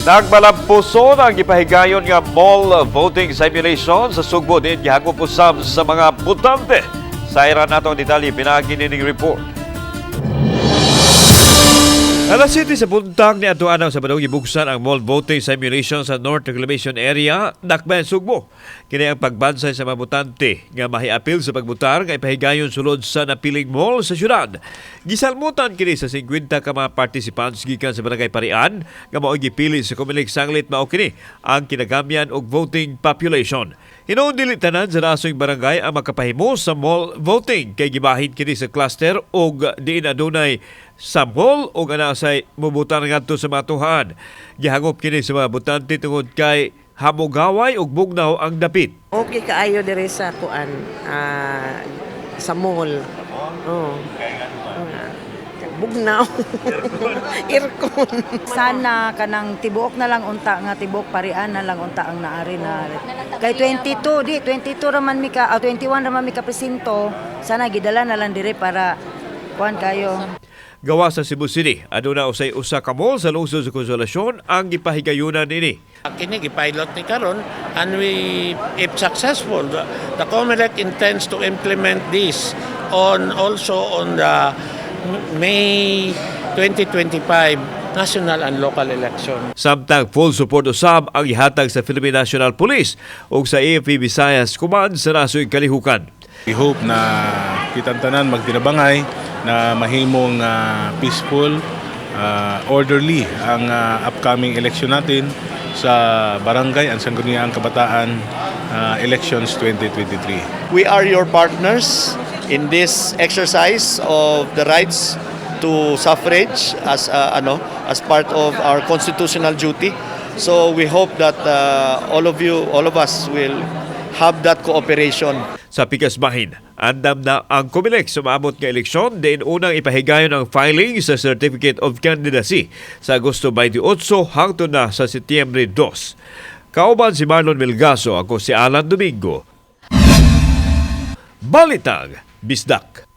Nagmalampuson ang gipahigayon nga mall voting simulation sa Sugbo diin gihangop usab sa mga botante. Sayran nato ang detalye pinaagi nining report. Alas 7 sa buntag ni adto anang Sabado, gibuksan ang mall voting simulation sa North Reclamation Area, Dakbayan, Sugbo. Kini ang pagbansay sa mga botante nga mahiapil sa pagbotar nga ipahigayon sulod sa napiling mall sa syudad. Gisalmutan kini sa 50 ka mga participants gikan sa Barangay Parian nga mao'y gipili sa Comelec sanglit mao kini ang kinagamyan og voting population. Hinuon dili tanan sa nasong barangay ang makapahimo sa mall voting kay gibahin kini sa cluster og diin adunay sa mall og anasay mubutar ngadto sa matuhan. Gihangop kini sa mga botante tungod kay hamugaway ug bugnaw ang dapit. Okay kaayo diri sa kuan, sa mall. Oh. Bugnaw. Aircon. Sana kanang tibuok na lang unta nga tibuok Parian na lang unta ang naari na. Kay 22 di 22 raman mi ka, 21 raman mi ka presinto. Sana gidala na lang dire para kuan kayo. Gawa sa Cebu City, aduna usay usa ka mall sa lungsod sa Konsolasyon ang gipahigayunan nini. Kini gipilot ni karon and we, if successful, the COMELEC intends to implement this on also on the May 2025 national and local election. Samtang full support usab ang ihatag sa Philippine National Police ug sa AFP Visayas Command sa nasoy kalihukan. We hope na kitang tanan magtinabangay na mahimong peaceful, orderly ang upcoming election natin sa barangay ang Sangguniang Kabataan Elections 2023. We are your partners in this exercise of the rights to suffrage as ano, as part of our constitutional duty. So we hope that all of you, all of us will have that cooperation. Sa pikas bahin, andam na ang COMELEC sa maabot nga eleksyon diin unang ipahigayon ang filing sa Certificate of Candidacy sa Agosto 28 hangtod na sa Setyembre 2. Kauban si Marlon Melgaso, ako si Alan Domingo. Balitang Bisdak.